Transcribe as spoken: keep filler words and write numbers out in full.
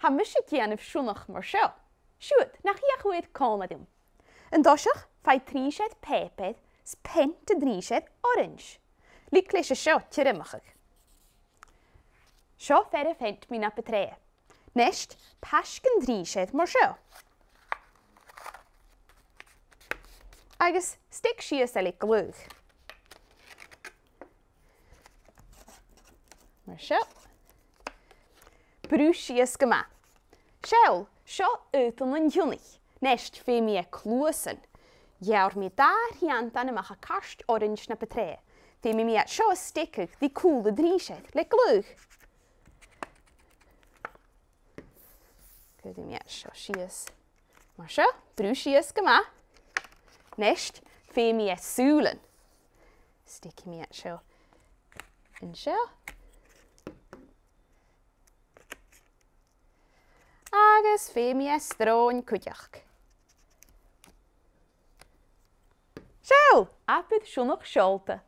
Tha mise a' dèanamh sionnach mar seo. Siuthad, nach fheuch thu còmhla rium. An toiseach, faigh trì sreath pàipeir is peant an trì sreath orains. Leig leis an seo tiormachadh. Seo fear a pheant mi na bu tràithe. A-nis, paisg an trì sreath mar seo. Agus steig sìos e le glaodh. Mar seo. Brùth sìos gu math. Seall, seo aodann an t-sionnach. A-nis, feumaidh e cluasan. Gheàrr mi dà thriantan a-mach à cairt orains na bu tràithe. Feumaidh mi iad seo a steigeadh ri cùl an trì sreath le glaodh. Cuiridh mi iad seo sìos. Mar seo, brùth sìos gu math. A-nis, feumaidh e sùilean. Steigidh mi iad seo. An seo. Agus feumaidh e sròn cuideachd. Seall, abair sionnach seòlta.